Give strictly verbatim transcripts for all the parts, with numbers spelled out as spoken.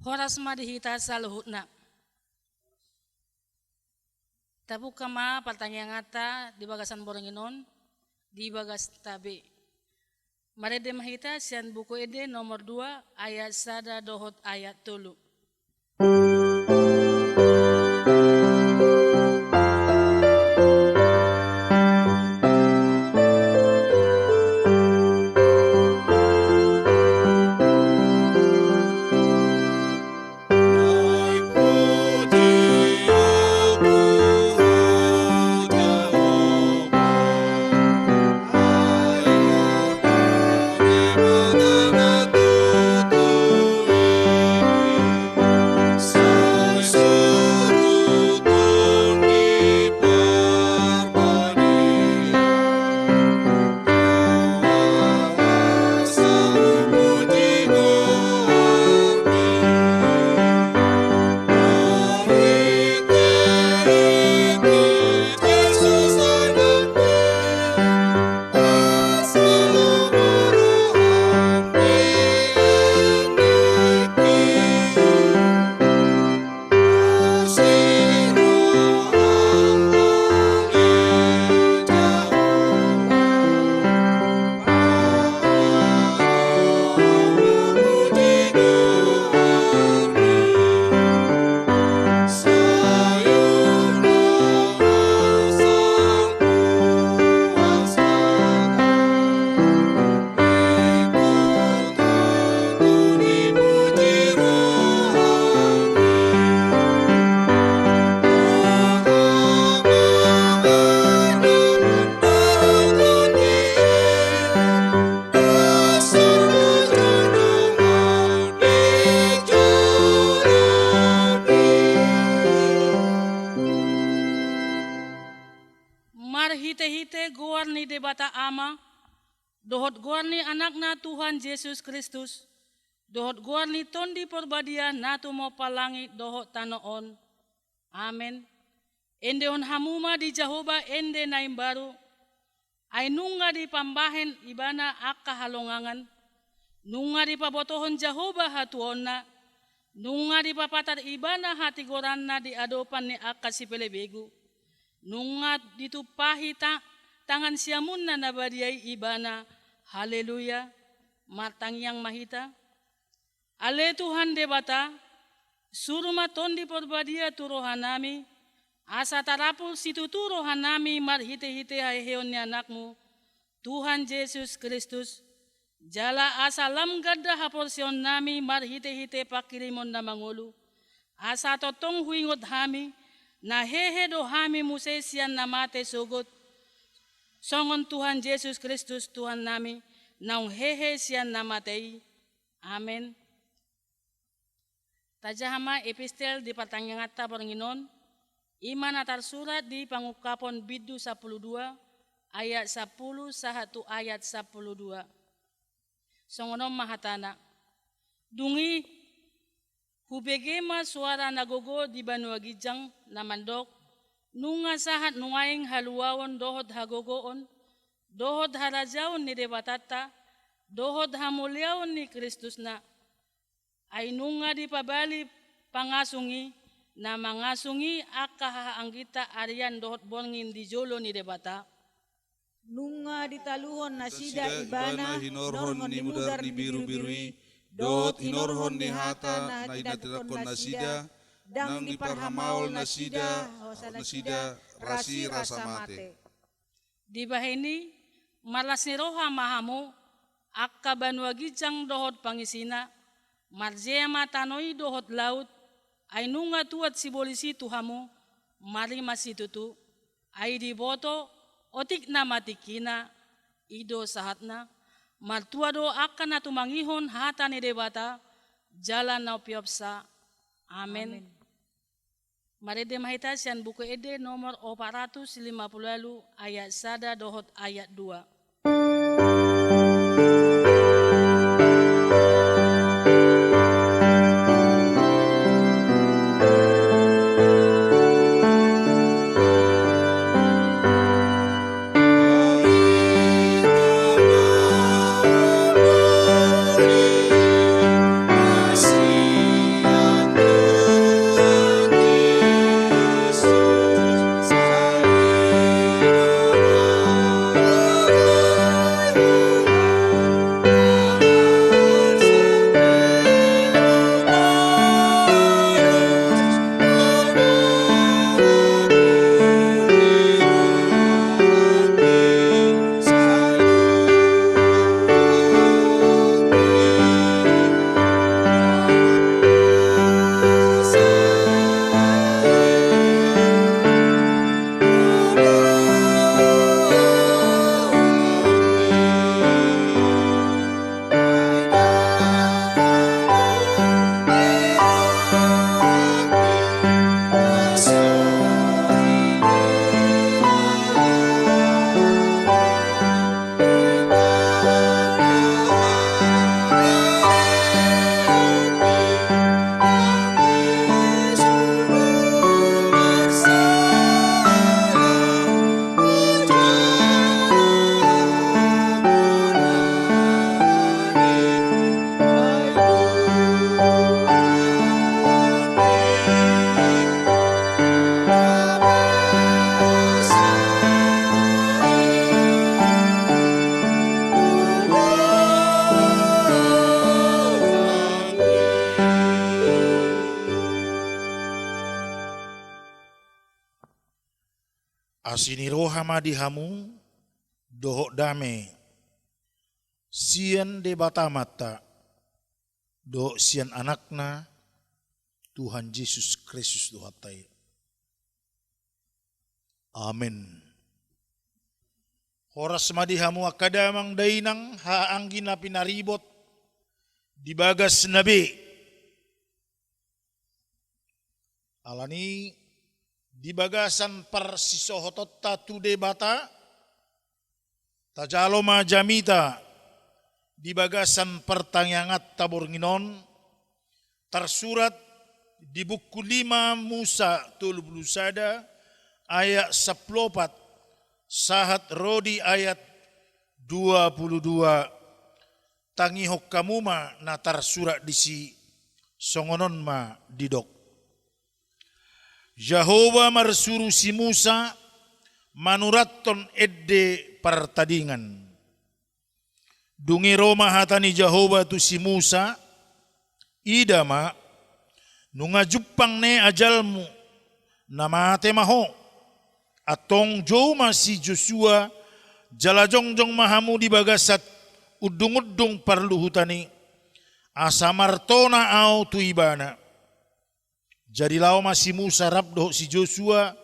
Horas ma di hita saluhutna. Tabuka ma partangianganta di bagasan borngin on, di bagas tabe. Marende ma hita sian Buku Ende nomor dua, ayat sada dohot ayat tolu. Marhitehite goar ni Debata Ama, dohot goar ni Anakna Tuhan Jesus Kristus, dohot goar ni Tondi Porbadia na tumompa langit dohot tano on. Amen. Endehon hamu ma di Jahowa ende na imbaru, ai nunga dipambahen ibana angka halongangan, nunga dipabotohon Jahowa hatuaonna, nunga dipapatar ibana hatigoranna di adopan ni angka sipelebegu, nunga ditumpahi ta-, tangan siamunna na badia i ibana. Haleluya. Martangiang ma hita. Ale Tuhan Debata, suru ma Tondi Porbadia tu rohanami, asa tarapul situtu rohanami marhitehite haheheon ni Anakmu, Tuhan Jesus Kristus, jala asa lam ganda haporseaonnami marhitehite pangkirimon na mangolu, asa tongtong huingot hami, na hehe do hami muse sian na mate sogot, songon Tuhan Jesus Kristus Tuhannami, naung hehe sian na mate i. Amen. Tajaha ma epistel di partangianganta borngin on, i ma na tarsurat di Pangungkapon bindu sampulu dua, ayat sampulu sahat tu ayat sampulu dua. Songon on ma hatana. Dung i, hubege ma soara na gogo di banua ginjang na mandok, nunga sahat nuaeng haluaon dohot hagogoon, dohot harajaon ni Debatanta, dohot hamuliaon ni Kristusna. Ai nunga dipabali pangasung i, na mangasung i angka hahaangginta arian dohot borngin di jolo ni Debata. Nunga ditaluhon nasida ibana hinorhon ni mudar ni birubiru i, dohot hinorhon ni hata na hinatitakkon nasida, ndang diparhamaol nasida, nasida rasirasa mate. Dibahen i, marlas ni roha ma hamu, angka banua ginjang dohot pangisina, marjea ma tano i dohot laut, ai nunga tuat sibolis i tu hamu, marima situtu, ai diboto, otik na matingkina, i do sahatna, martua do angka na tumangihon hata ni Debata, jala na umpeopsa. Amen. Amen. Marende ma hita sian Buku Ende nomor opat ratus lima pulu ualu ayat sada dohot ayat dua. Asi ni roha ma di hamu dohot dame sian Debata Amanta dohot sian Anakna, Tuhan Jesus Kristus Tuhanta i. Amen. Horas ma di hamu angka damang dainang, haha anggi na pinaribot di bagasna be. Alani di bagasan parsisohotonta tu Debata, tajalo ma jamita di bagasan partangianganta borngin on, tarsurat di buku lima Musa tolu pulu sada ayat sampulu opat sahat ro di ayat dua pulu dua. Tangihon hamu ma na tarsurat disi, songon on ma didok. Jahowa marsuru si Musa manurathon ende partadingan. Dung i ro ma hata ni Jahowa tu si Musa, ida ma, nunga jumpang ne ajalmu, na mate ma ho. Antong jou ma si Josua, jala jongjong ma hamu di bagasan undungundung parluhutan i, asa martona ahu tu ibana. Jadi laho ma si Musa rap dohot si Josua,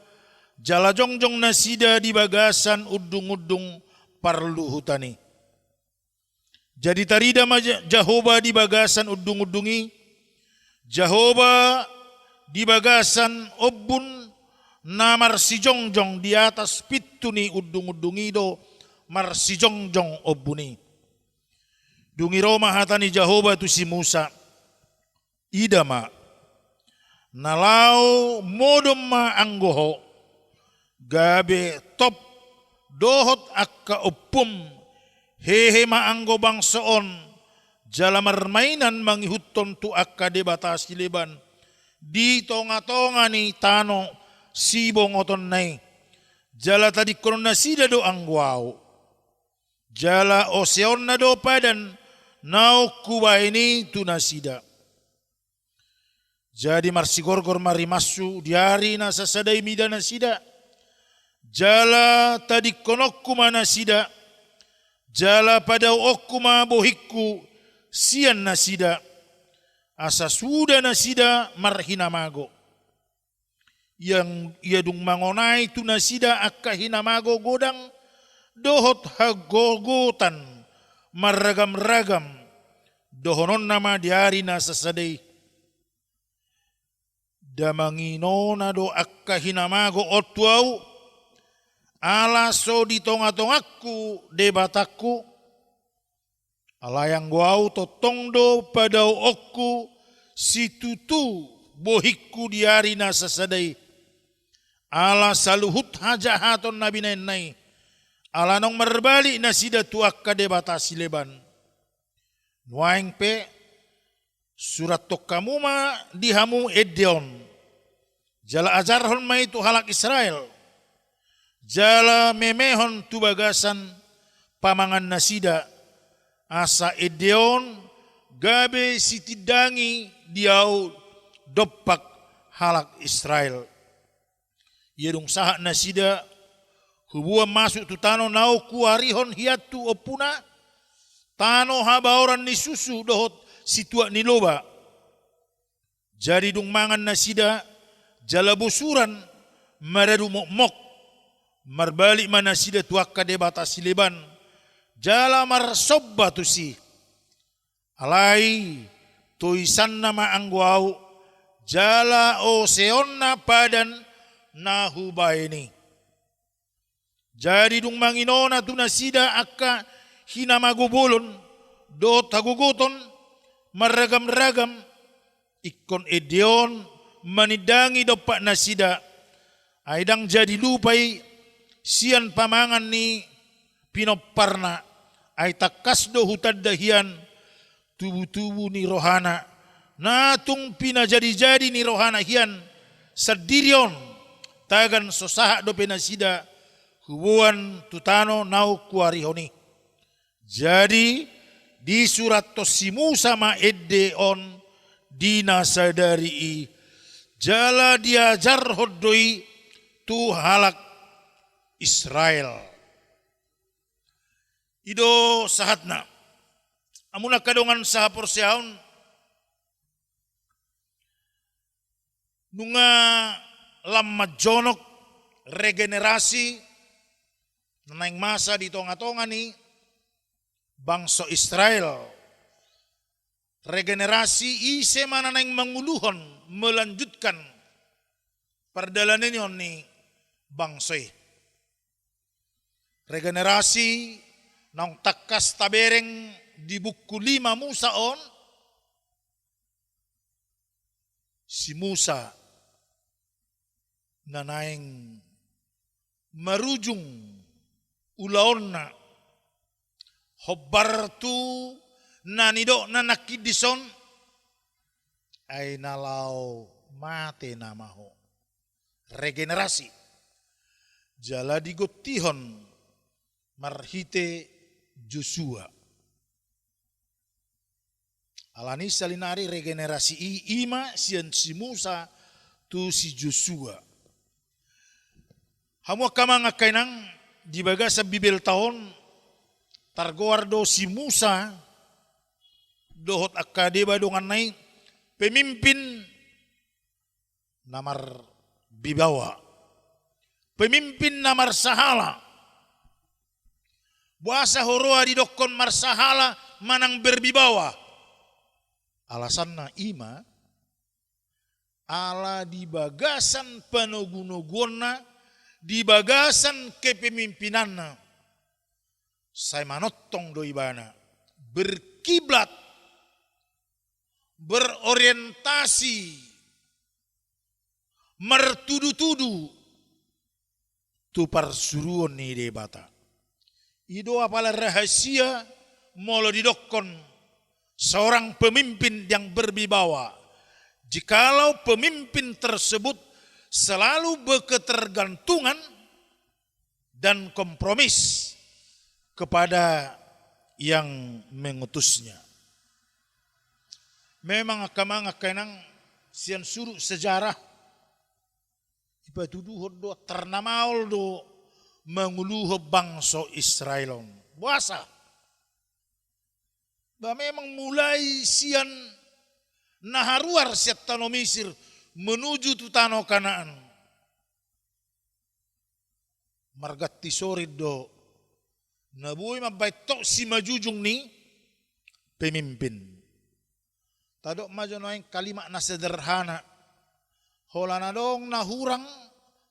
jala jongjong nasida di bagasan undungundung parluhutan i. Jadi tarida ma Ja-, Jahowa di bagasan undungundung i, Jahowa di bagasan ombun na marsijongjong di atas pintu ni undungundung i do marsijongjong ombun i. Dung i ro ma hata ni Jahowa tu si Musa, ida ma, na laho modom ma anggo ho, gabe top dohot angka ompum, hehe ma anggo bangso on, jala marmainan mangihuthon tu angka debata sileban di tongatonga ni tano sibongotonna i, jala tadingkonon nasida do anggo ahu. Jala oseonna do padan naung hubahen i tu nasida. Jadi marsigorgor ma rimashu di ari na sasada i mida nasida. Jala tadingkononku ma nasida. Jala padaoonku ma bohingku sian nasida. Asa suda nasida marhinamago. Ia, ia dung mangonai tu nasida angka hinamago godang, dohot hagogotan marragamragam, dohononna ma di ari na sasada i. Nda manginona do angka hinamago on tu ahu, ala so di tongatongangku Debatangku. Alai anggo ahu tongtong do padaoonku situtu bohingku di ari na sasada i. Ala saluhut hajahaton na binahenna i. Ala naung marbalik nasida tu angka debata sileban. Nuaeng pe, surathon hamu ma di hamu ende on. Jala ajarhon ma i tu halak Israel. Jala memehon tu bagasan pamangan nasida. Asa ende on gabe sitindangi di ahu dompak halak Israel. Ia dung sahat nasida, huboan masuk tu tano naung huarihon hian tu ompuna, tano habaoran ni susu dohot situak ni loba. Jadi dung mangan nasida, jala bosuran maradu mokmok, marbalik ma nasida tu angka debata sileban, jala marsomba tusi. Alai, toisanna ma anggo ahu, jala oseonna padan na hubahen i. Jadi dung manginona tu nasida angka hinamago bolon, dohot hagogoton marragamragam, ingkon ende on manindangi dompak nasida, ai ndang jadi lupa i sian pamangan ni pinomparna, ai tangkas do hutanda hian tubutubu ni rohana, na tung pinajadijadi ni rohana hian sandiri on, tagan so sahat dope nasida huboan tu tano naung huarihon i. Jadi, disurathon si Musa ma ende on di na sadari i, jala diajarhon do i tu halak Israel. I do sahatna. Hamu angka dongan sahaporseaon, nunga lam manjonok regenerasi na naeng masa di tonga-tonga ni bangso Israel. Regenerasi ise ma na naeng manguluhon, melanjutkan pardalanan ni bangso i. Regenerasi naung tangkas tabereng di buku lima Musa on, si Musa na naeng marujung ulaonna, hombar tu na nidokna nangkin dison, ai na laho mate nama ho. Regenerasi. Jala digontihon marhite Josua. Alani salinari regenerasi i, i ma sian si Musa tu si Josua. Hamu angka amang angka inang, di bagasan Bibelta on targoar do si Musa dohot angka deba donganna i pemimpin na marbibawa, pemimpin na marsahala. Boasa huroha didokkon marsahala manang berbibawa? Alasanna i ma, ala di bagasan panogunoguonna, di bagasan kepemimpinanna, sai manongtong do ibana, berkiblat, berorientasi, martudutudu tu parsuruon ni Debata. I do apala rahasia molo didokkon seorang pemimpin yang berwibawa, jikalau pemimpin tersebut selalu berketergantungan dan kompromis kepada yang mengutusnya. Memang angka amang angka inang, sian sudut sejarah dipatuduhon do, tarnamaol do manguluhon bangso Israel on. Boasa? Ba memang mulai sian na haruar sian tano Misir menuju tu tano Kanaan, marganti sorin do na boi mambaen tok simanjujung ni pemimpin. Tadok ma jo nuaeng kalimat na sederhana. Holan adong na hurang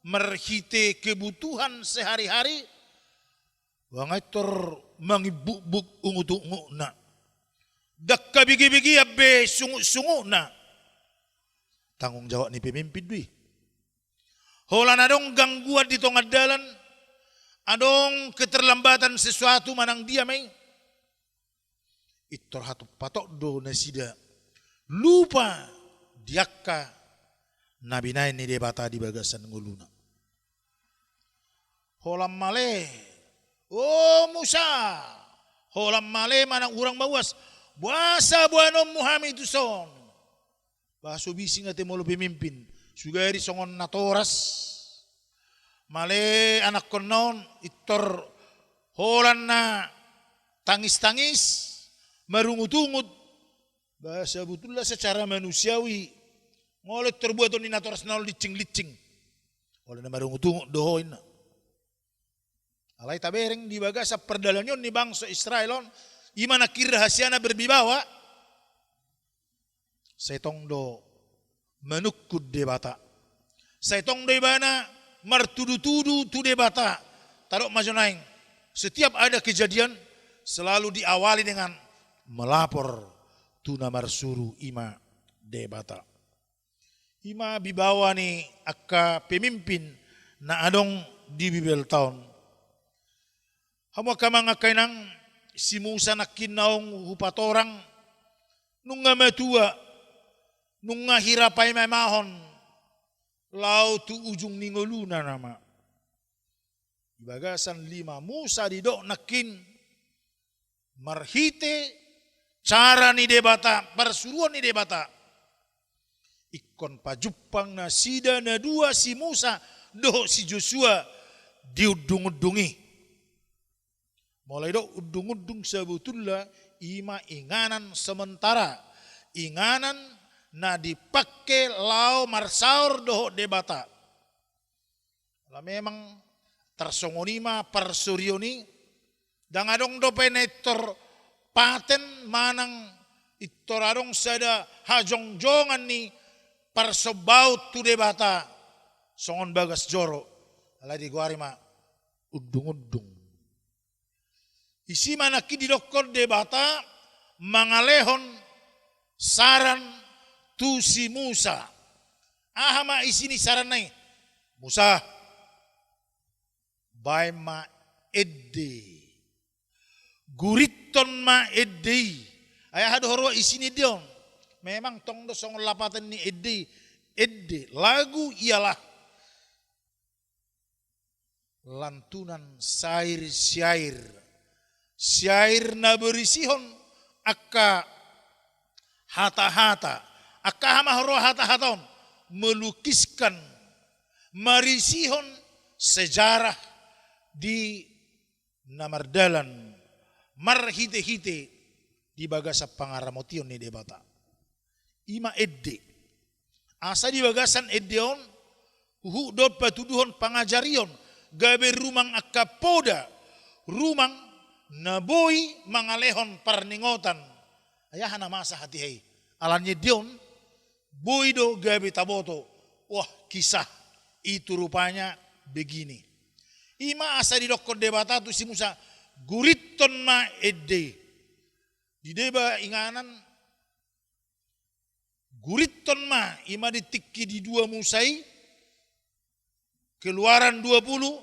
marhite kebutuhan sehari-hari, nunga intor mangimbukbuk ungut-ungutna. Ndang habegebegean be sungutsungutna. Tanggung jawab ni pemimpin do i. Holan adong gangguan di tonga dalan, adong keterlambatan sesuatu manang dia ma i, intor hatop patok do nasida lupa di angka na binaen ni Debata di bagasan ngoluna. Holan male, o Musa, holan male manang hurang mauas, boasa boanonmu hami tuson? Ba so bising ate molo pemimpin, sugari songon natoras. Male anakkonna on, intor holan na tangis-tangis, marungut-ungut. Ba sebetulna secara manusiawi, molo intor buaton ni natoras na olo liccing-liccing, holan na marungut-ungut do ho, inna. Alai tabereng di bagasan pardalanan ni bangso Israel on, i ma nangkin rahasiana berwibawa. Sai tong do manungkun Debata. Sai tong do ibana martudutudu tu Debata. Tadok ma jo nuaeng, setiap ada kejadian selalu diawali dengan melapor tu na marsuru, i ma Debata. I ma wibawa ni angka pemimpin na adong di Bibelta on. Hamu angka amang angka inang, si Musa nangkin naung hupatorang, nunga matua, nunga hira paima-imahon laho tu ujung ni ngoluna nama. Di bagasan lima Musa didok nangkin, marhite cara ni Debata, parsuruon ni Debata, ingkon pajumpang nasida na dua, si Musa dohot si Josua, diundung-undung i. Molo didok undung-undung, sebetulna i ma inganan sementara, inganan na dipangke laho marsaor dohot Debata. Ala memang tarsongon i ma parsorion i, ndang adong dope na intor paten manang intor adong sada hajongjongan ni parsombaon tu Debata songon bagas joro, alai digoari ma undung-undung. Isi ma nangkin didokkon Debata mangalehon saran tu si Musa. Aha ma isi ni saranna i? Musa, baen ma ende. Gurinton ma ende i. Ai aha do huroha isi ni ende on? Memang tong do songon lapatan ni ende i, ende, lagu ialah lantunan syair-syair. Syair na berisihon angka hata-hata. Angka aha ma huroha hata-hata on? Melukiskan, marisihon sejarah di na mardalan marhite-hite di bagasan pangaramotion ni Debata. I ma ende. Asa di bagasan ende on, huhut do patuduhon pangajarion, gabe rumang angka poda, rumang na boi mangalehon parningotan. Ai aha na masa hatiha i? Ala ni ende on, boi do gabe taboto. Wah, kisah itu rupanya begini. I ma asa didokkon Debata tu si Musa, gurinton ma ende i. Di deba inganan, gurinton ma, i ma di tingki di dua Musa i, Keluaran dua puluh,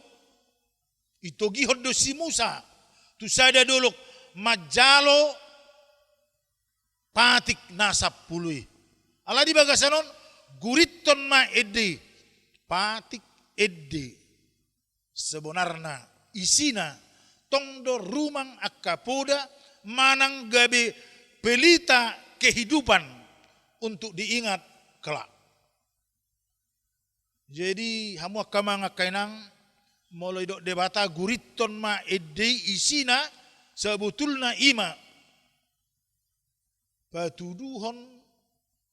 itogihon do si Musa tu sada dolok manjalo patik na sampulu i. Ala di bagasan on, gurinton ma ende i, patik ende. Sebenarna isina tong do rumang angka poda manang gabe pelita kehidupan untuk diingat kelak. Jadi hamu angka amang angka inang, molo didok Debata gurinton ma ende i, isina sebetulna i ma patuduhon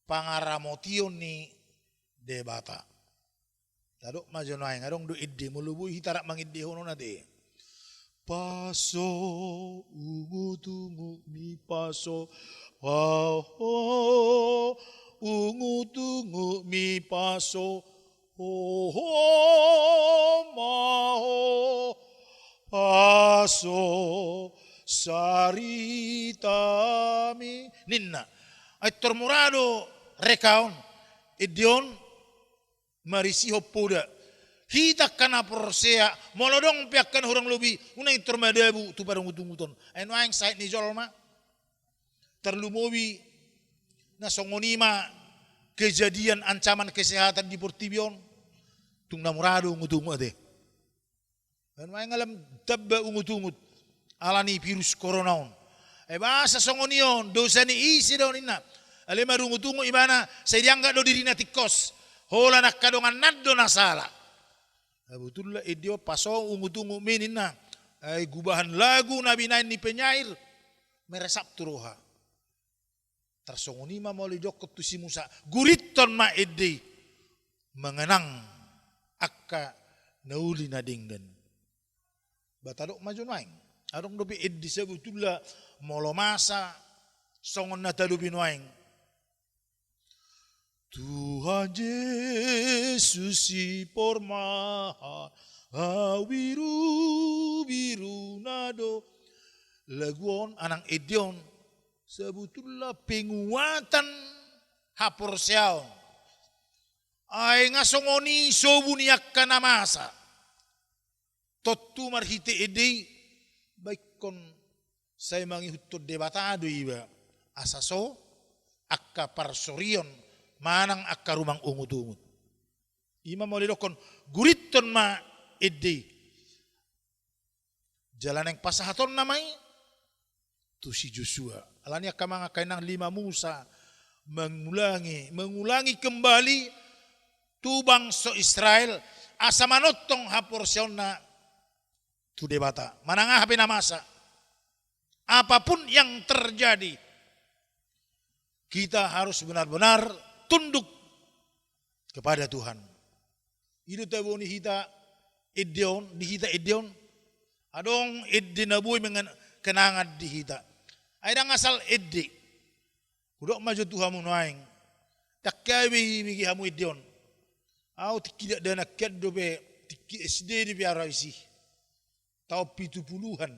pangaramotion ni Debata. Tadok ma jo nuaeng, adong do ende, molo boi hita rap mangendehon on ate. Paso ungut-ungutmi paso, paso ungut-ungutmi paso, ho, ho, ma, ho, paso saritami, ninna. Ai tor mura do rekaon, ende on marisihon poda. Hita angka na porsea, molo adong pe angka na hurang lobi, unang intor madabu tu parungut-ungut on. Ai nuaeng sahit ni jolma. Tarlumobi na songon i ma kejadian ancaman kesehatan di portibi on. Tung na mura do ungut-ungut ate. Ai nuaeng alam tamba ungut-ungut ala ni virus corona on. Ai boasa songon i on, dosa ni ise do ninna? Alai marungut-ungut ibana, sai dianggap do dirina tingkos. Holan angka donganna do na sala. Ai butulna ende on paso ungut-ungutmi ninna. Ai gubahan lagu na binaen ni penyair, meresap tu roha. Tarsongon i ma molo didokkon tu si Musa, gurinton ma ende i, mengenang angka na uli na denggan. Ba tadok ma jo nuaeng. Adong dope ende sebetulna molo masa songon na tadopi nuaeng. Tuhan Jesus si pormaha, au biru-biruna do. Lagu on, anang ende on, sebetulna penguatan haporseaon. Ai nga songon i sobu ni angka na masa. Tontu marhite ende i, ba ingkon sai mangihuthon Debata do iba, asa so angka parsorion manang angka rumang ungut-ungut. I ma molo didokkon, gurinton ma ende i. Jala naeng pasahatonna ma i tu si Josua. Alani angka amang angka inang, lima Musa mengulangi, mengulangi kembali tu bangso Israel, asa manongtong haporseaonna tu Debata. Manang aha pe na masa, apapun yang terjadi, kita harus benar-benar tunduk kepada Tuhan. I do tabo ni hita ende on, di hita ende on. Adong ende na boi mengen-, kenangan di hita. Ai ndang asal ende. Hudok ma jo tu hamu nuaeng. Ndang hea be ibege hamu ende on. Au tingki dakdanak an dope, tingki S D dope au ra disi. Taon pitu puluhan.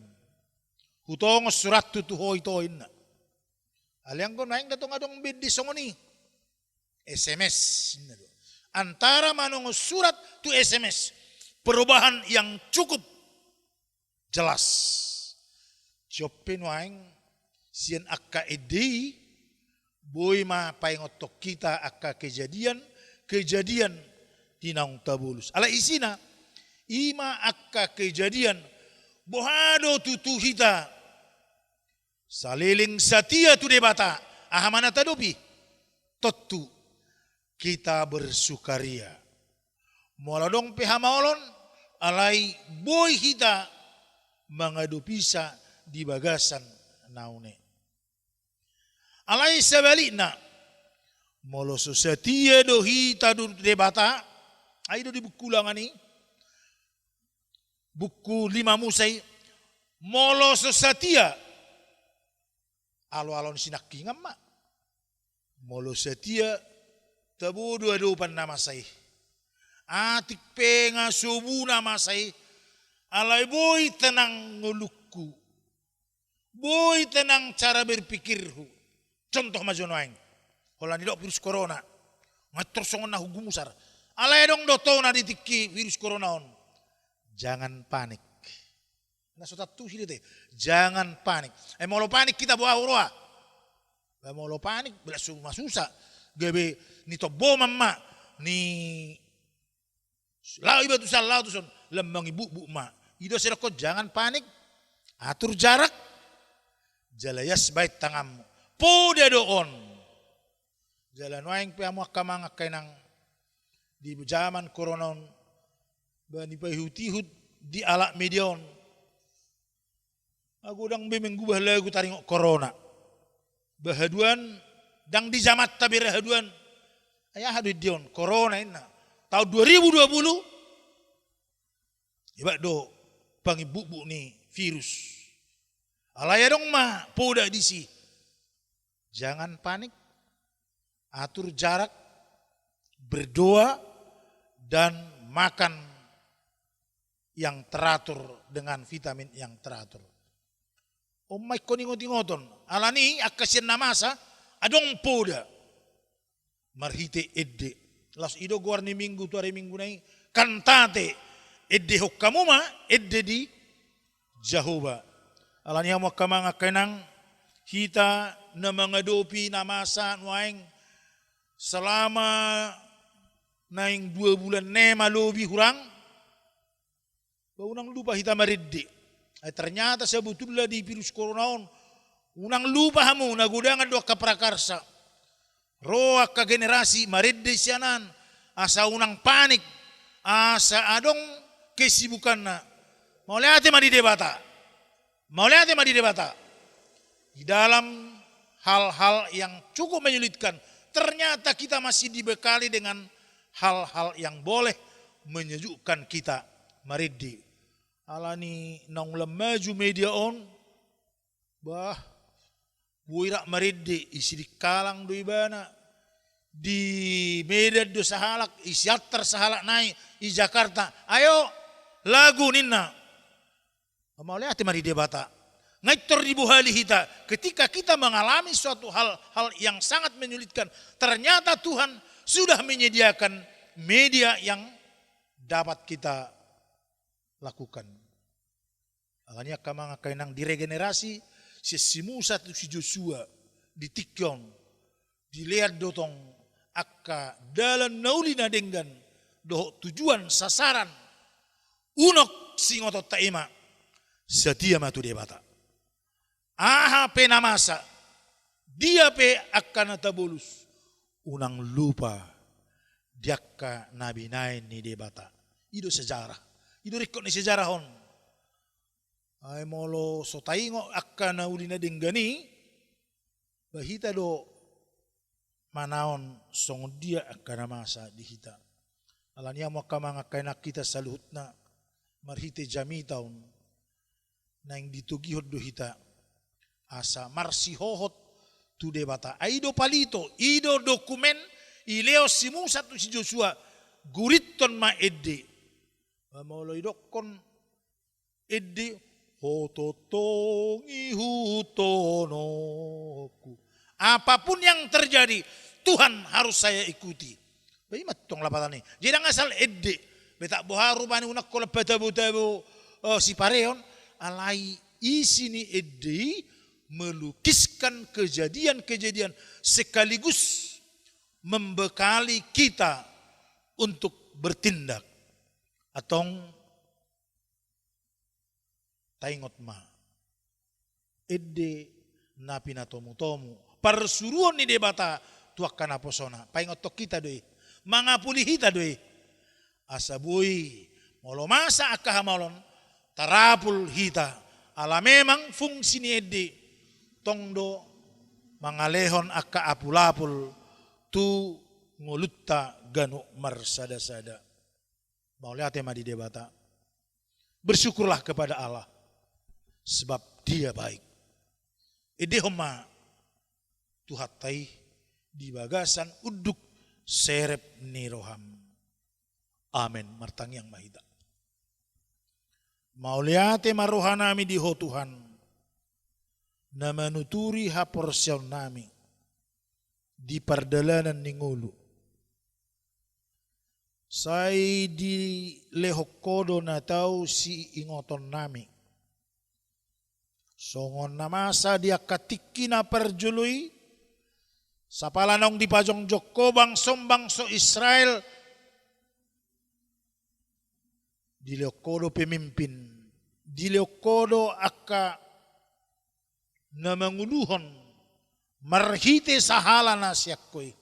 Hutongon surathu tu ho ito, inna. Alai anggo nuaeng ndang tong adong be ende songon i. S M S, inna do. Antara manongon surat tu S M S, perubahan yang cukup jelas. Siop pe nuaeng sian angka ende i, boi ma paingothon hita angka kejadian, kejadian di naung tabolus. Alai isina, i ma angka kejadian, boha do tutu hita saleleng satia tu Debata, aha ma na taadopi? Tontu, kita bersukaria. Molo adong pe hamaolon, alai boi hita mangadopisa di bagasan na une. Alai sebalikna, molo so satia do hita tu Debata, ai do di buku Ulangan i, buku lima Musa i, molo so satia, alo-alo ni sinangkingan ma. Molo satia, tabo do adopan na masa i. Atik pe nga sobu na masa i, alai boi tenang ngolungku. Boi tenang cara berpikirhu. Contoh ma jo nuaeng. Holan didok virus corona. Nga tor songon na hugumusar. Alai adong do tona di tingki virus corona on. Jangan panik. Na so tantusi do te. Jangan panik. Eh, molo panik hita boha huroha? Ba molo panik, ba langsung masusa. Gabe ni tombo mamma, ni laho iba tu san, laho tu son, lam mangimbubuk ma. I do sai didokkon, jangan panik, atur jarak, jala ias baen tanganmu. Poda do on. Jala nuaeng pe hamu angka amang angka inang, di jaman corona on, ba nipaihut-ihut di alap media on. Ago ndang be mengubah lagu taringot corona. Ba haduan, ndang di jamanta be ra haduan. Ai aha do ende on, corona inna. Taon dua ribu dua puluh, hebat do pangimbubuk ni virus. Alai adong ma poda disi. Jangan panik, atur jarak, berdoa, dan makan yang teratur dengan vitamin yang teratur. On ma ingkon ingot-ingoton, alani angka sian na masa, adong poda. Marhite ende. Laos i do goar ni minggu tu ari minggu na i, kantate, endehon hamu ma ende di Jahowa. Alani i hamu angka amang angka inang, hita na mangadopi na masa nuaeng selama naeng dua bulan ne ma lobi hurang, ba unang lupa hita marende. Ai ternyata sabotulna di virus corona on, unang lupa hamu, na godangan do angka prakarsa. Ro angka generasi marende sian an, asa unang panik, asa adong kesibukanna. Mauliate ma di Debata. Mauliate ma di Debata. Di dalam hal-hal yang cukup menyulitkan, ternyata kita masih dibekali dengan hal-hal yang boleh menyejukkan kita marende. Alani naung lam maju media on, bah, boi rap marende, i Sidikalang do ibana, di Medan do sahalak, i Siantar sahalak nai, i Jakarta. Ayo, lagu ninna. Mauliate ma di Debata. Nga i tor dibohali hita, ketika kita mengalami suatu hal-hal yang sangat menyulitkan, ternyata Tuhan sudah menyediakan media yang dapat kita lakukan. Alani i angka amang angka inang, diregenerasi sian si Musa tu si Josua di tingki on. Dilean do tong angka dalan na uli na denggan dohot tujuan, sasaran, unok singotonta i ma, satia ma tu Debata. Aha pe na masa, dia pe angka na tabolus, unang lupa di angka na binahen ni Debata. I do sejarah. I do ringkot ni sejarah on. Ai molo so taingot angka na uli na denggan i, ba hita do manaon songon dia angka na masa di hita. Alani i hamu angka amang angka inang, hita saluhutna marhite jamita on naeng ditogihon do hita asa marsihohot tu Debata. Ai i do palito, i do dokumen dilehon si Musa tu si Josua, gurithon ma ende. Ba molo didokkon ende, ho tongtong ihuthononku. Apapun yang terjadi, Tuhan harus saya ikuti. Ba i ma tong lapatan i. Jadi ndang asal ende. Betak boha rupani unang holan patabo-tabo, eh, sipareon, alai isi ni ende i melukiskan kejadian-kejadian sekaligus membekali kita untuk bertindak. Antong taingot ma ende na pinatomu-tomu, parsuruon ni Debata tu angka naposona. Paingothon hita do i, mangapuli hita do i. Asa boi molo masa angka hamaolon, tarapul hita. Ala memang fungsi ni ende tong do mangalehon angka apul-apul tu ngolunta ganup marsada-sada. Mauliate ma di Debata. Bersyukurlah kepada Allah, sebab Dia baik. Endehon ma Tuhanta i di bagasan unduk serep ni roham. Amen. Martangiang ma hita. Mauliate ma rohanami di Ho Tuhan, na manuturi haporseaonnami di pardalanan ni ngolu. Sai dilehon Ho do na tau siingoton nami. Songon na masa di angka tingki na parjolo i, sapala naung dipajongjong Ho bangsom, bangso Israel, dilehon Ho do pemimpin, dilehon Ho do angka na manguluhon marhite sahala na sian Ho i.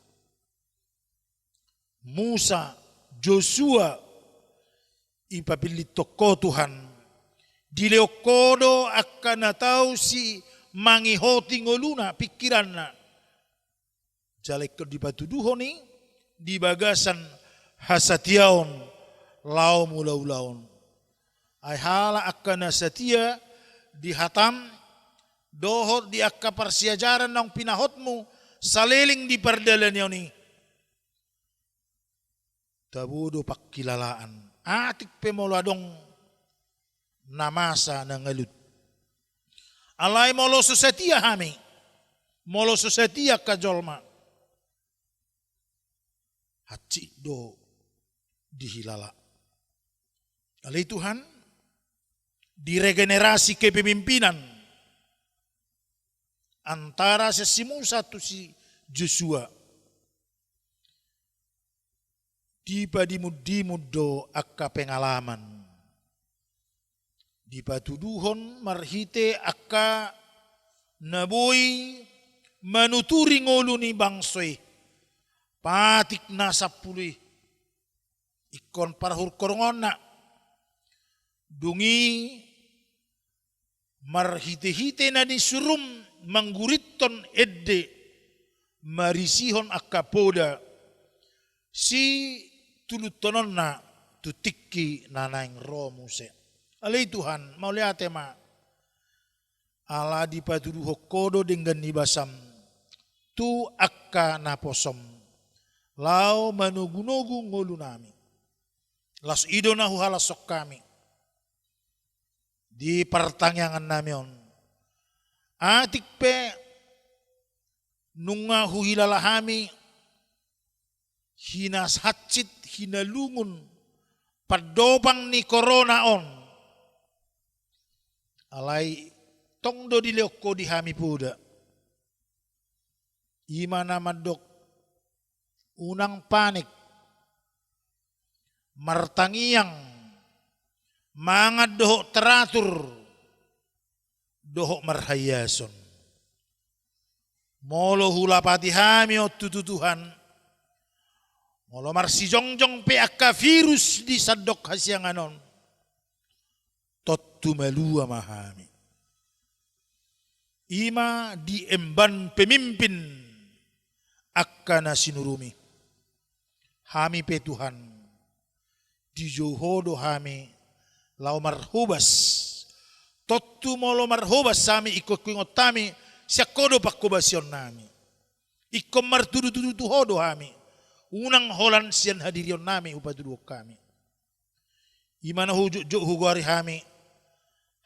Musa, Josua, dipapillithon Ho Tuhan, dilehon Ho do angka na tau si mangihoti ngoluna, pingkiranna. Jala ingkon dipatuduhon i di bagasan hasatiaon laho mangula ulaon. Ai halak angka na satia di hatam, dohot di angka parsiajaran naung pinahotmu saleleng di pardalanan on i, tabo do pangkilalaan. Atik pe molo adong na masa na ngalut. Alai molo so satia hami, molo so satia angka jolma, hansit do dihilala. Alai Tuhan, di regenerasi kepemimpinan antara sian si Musa tu si Josua, dipadimun-dimun do angka pengalaman. Dipatuduhon marhite angka na boi manuturi ngolu ni bangso i. Patik na sampulu i. Ingkon parhurhurungonna. Dung i marhite-hite na nisurum manggurithon ende, marisihon angka poda, situluthononna tu tingki na naeng ro muse. Alai Tuhan, mauliate ma. Ala dipatuduhon Ho do denggan ni basam tu angka naposom, laho manogu-nogu ngolunami. Laos i do na huhalashon hami di partangiangannami on. Atik pe nunga huhilala hami hinahansit, hinalungun, pandopang ni korona on. Alai tong do dilehon Ho di hami poda. I ma na mandok unang panik, martangiang, mangan dohot teratur, dohot marhaiason. Molo hulapati hami on tutu Tuhan, molo marsijongjong pe angka virus di sandok hasiangan on, tontu malua ma hami. I ma di emban pemimpin angka na sinurumi. Hami pe Tuhan, dijou Ho do hami laho marhobas. Tontu molo marhobas hami, ingkon huingot hami, sian Ho do panghobasion nami. Ingkon martudu-tudu tu Ho do hami. Unang holan sian hadirion nami hupatuduhon hami. I ma na hujotjot hugoari hami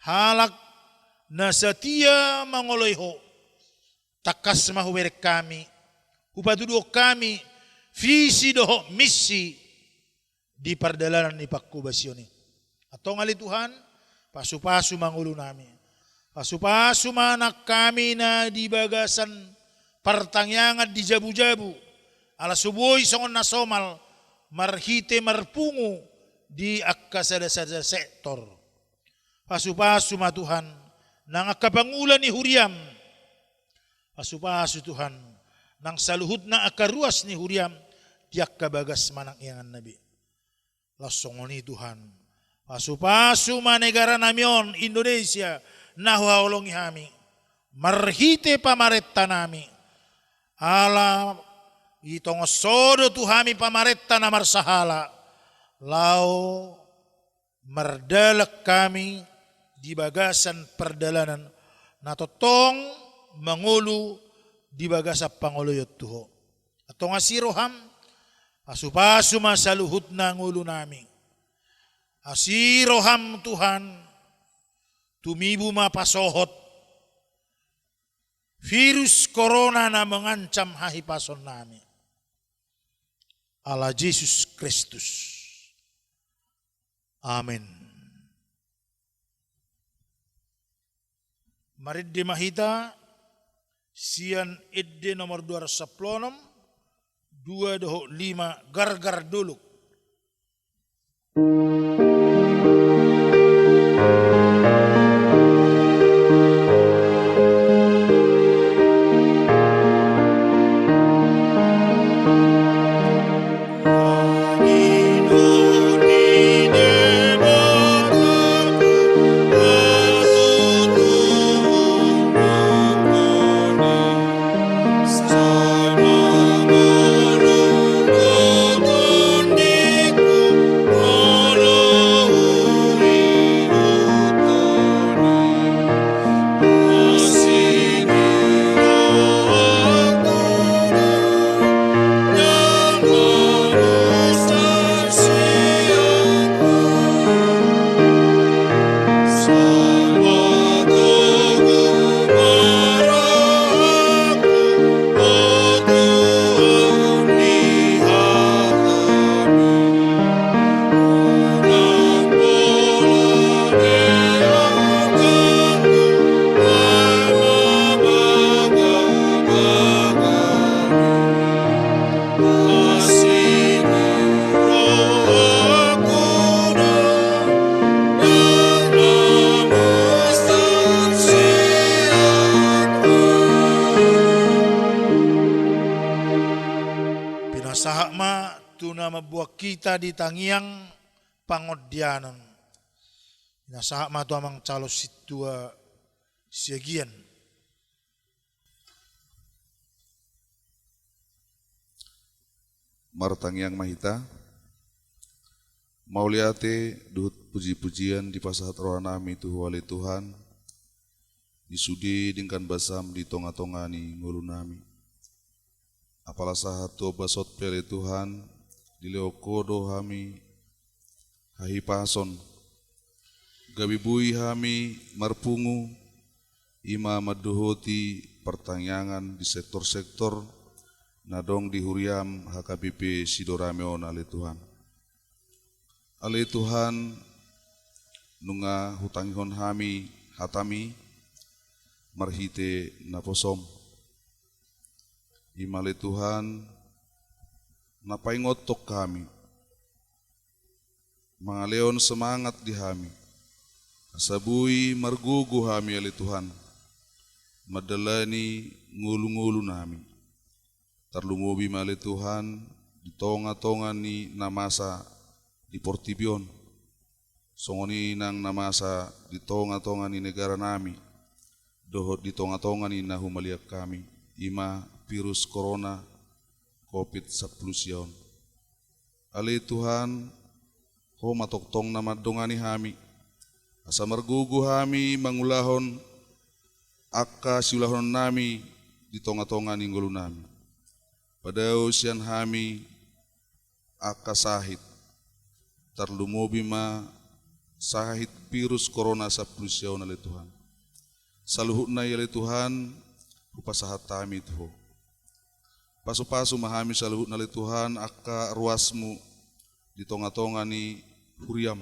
halak na satia mangoloi Ho. Tangkas ma hubereng hami, hupatuduhon hami visi dohot misi di pardalanan ni panghobasion i. Antong ale Tuhan, pasu-pasu ma ngolu nami. Pasu-pasu ma nang hami na di bagasan partangiangan di jabu-jabu, ala so boi songon na somal, marhite marpungu di angka sada-sada sektor. Pasu-pasu ma Tuhan nang angka pangula ni huriam. Pasu-pasu Tuhan nang saluhutna angka ruas ni huriam di angka bagas manang inganna be. Laos songon i Tuhan, pasu-pasu ma negara nami on Indonesia na huhaholongi hami marhite pamarenta nami. Ala ditongon Ho do tu hami pamarenta na marsahala, laho mardalan hami di bagasan pardalanan na tongtong mangolu di bagasan pangoloion tu Ho. Antong asi roham, pasu-pasu ma saluhutna ngolu nami. Asi roham Tuhan, tumibu ma pasohot virus corona na mangancam hahipason nami. Ala Jesus Kristus. Amen. Marende ma hita sian ende nomor dua ratus sampulu onom, dua dohot lima, gargar dolok. Pinasahat ma tu na mamboan hita di tangiang pangondianan. Pinasahat ma tu amang calon sintua siagian. Martangiang ma hita. Mauliate dohot puji-pujian dipasahat roha nami tu Ho ale Tuhan, di sude denggan basam di tonga-tonga ni ngolu nami. Apala sahat tu ombas on pe ale Tuhan, dilehon Ho do hami hahipason. Gabe boi hami marpungu, i ma mandohoti partangiangan di sektor-sektor na adong di huriam H K B P Sidorame on ale Tuhan. Ale Tuhan, nunga hutangihon hami hatami marhite naposom. I ma ale Tuhan, na paingothon hami, mangalehon semangat di hami, asa boi margogo hami ale Tuhan, mandalani ngolu-ngolu nami. Tarlumobi ma ale Tuhan di tonga-tonga ni na masa di portibi on. songon i nang na masa di tonga-tonga ni negara nami, dohot di tonga-tonga ni na humaliang hami, i ma virus corona covid sampulu sia on. Ale Tuhan, Ho ma tongtong na mandongani hami, asa margogo hami mangulahon angka siulahonon nami di tonga-tonga ni ngolu nami. Padao sian hami angka sahit, tarlumobi ma sahit virus corona sampulu sia on, ale Tuhan. Saluhutna i, ale Tuhan, hupasahat hami tu Ho. Pasu-pasu ma hami saluhutna, ale Tuhan, angka ruasmu di tonga-tonga ni huriam.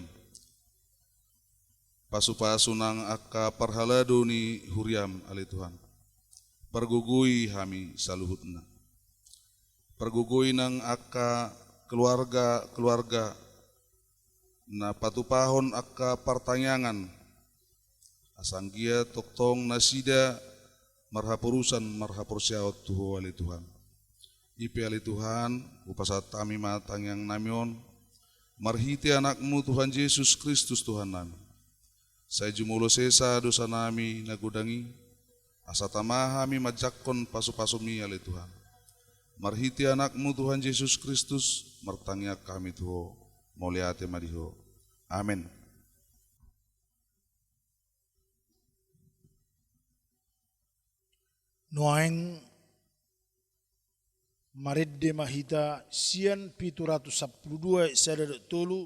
Pasu-pasu nang angka parhalado ni huriam, ale Tuhan. Pargogoi hami saluhutna. Pargogoi nang angka keluarga-keluarga na patupahon angka partangiangan, asa anggiat tongtong nasida marhaporusan, marhaporseaon tu Ho, ale Tuhan. I pe, ale Tuhan, hupasahat hami ma tangiang nami on, marhite Anakmu Tuhan Jesus Kristus Tuhan nami. Sai jumolo sesa dosa nami na godang i, asa tama hami manjangkon pasu-pasuMi, ale Tuhan. Marhite Anakmu Tuhan Jesus Kristus, martangiang hami tu Ho, mauliate ma di Ho. Amen. Nuaeng marende ma hita sian pitu ratus sampulu dua ayat sada dohot tolu,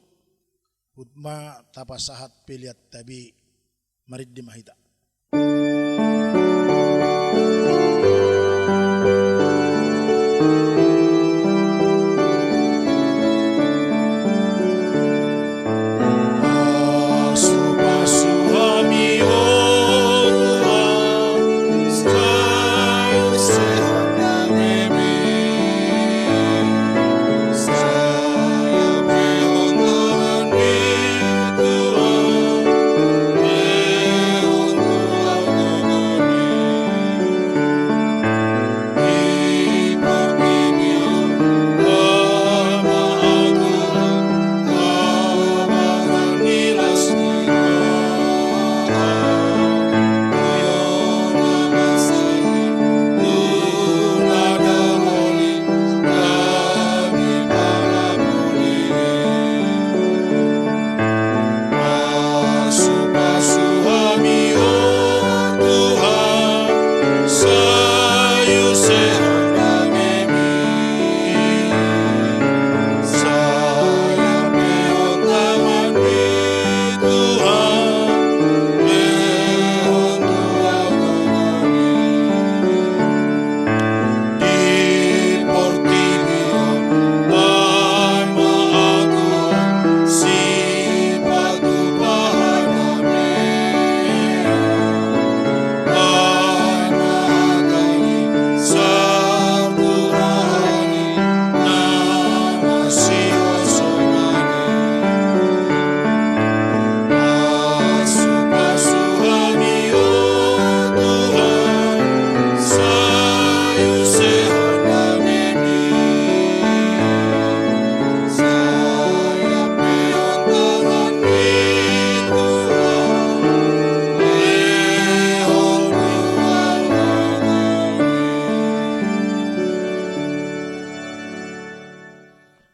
hut ma tapasahat peleanta be. Marende ma hita.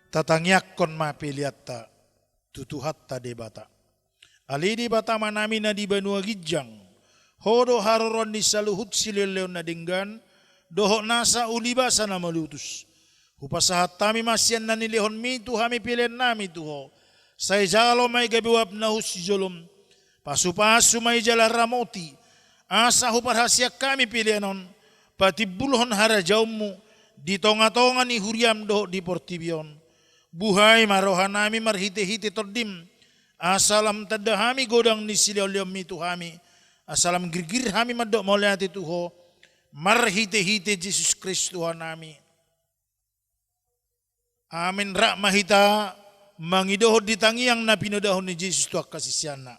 Tatangiangkon ma peleanta tu Tuhanta Debata. Ale Debata Amanami na di banua ginjang, Ho do haroroan ni saluhut silehonlehon na denggan, dohot nasa uli basa na malutus. Hupasahat hami ma sian na nilehonMi tu hami peleannami tu Ho. Sai jalo ma i gabe uap na husijolom. Pasu-pasu ma i jala ramoti. Asa huparhaseang hami pelean on patimbulhon harajaonMu di tonga-tonga ni huriaM dohot di portibi on. Buhai ma rohanami marhite-hite TondiM, asa lam tanda hami godang ni silehon-lehonMi tu hami, asa lam girgir hami mandok mauliate tu Ho, marhite-hite Jesus Kristus Tuhannami. Amen. Rap ma hita mangidohon di tangiang na pinodahon ni Jesus tu angka siseanna.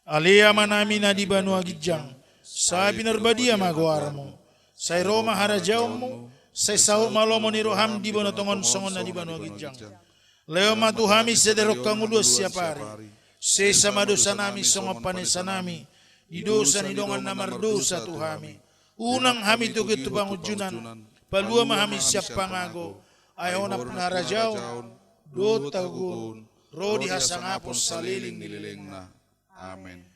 Ale Amanami na di banua ginjang, sai pinarbadia ma goarMu. Sai ro ma harajaonMu. Sai saut ma lomo ni rohaM di banua tonga on songon na di banua ginjang. Lehon ma tu hami sadari on hangoluan siapari. Sesa ma dosanami songon panesanami di dosa ni dongan na mardosa tu hami. Unang hami togihon tu pangunjunan, palua ma hami sian pangago. Ai Ho nampuna harajaon dohot hagogoon ro di hasangapon saleleng ni lelengna. Amen.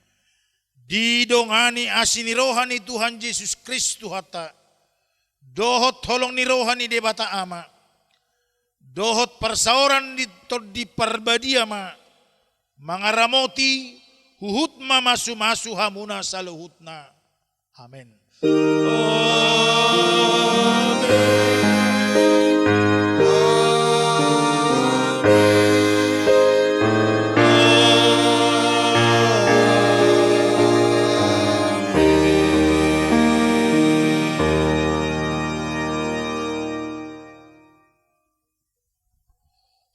Didongani asi ni roha ni Tuhan Jesus Kristus Tuhanta, dohot holong ni roha ni Debata Ama, dohot parsaoran ni Tondi Parbadia ma mangaramoti huhut mamasumasu hamuna saluhutna. Amen.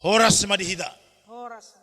Horas ma di hita. Horas.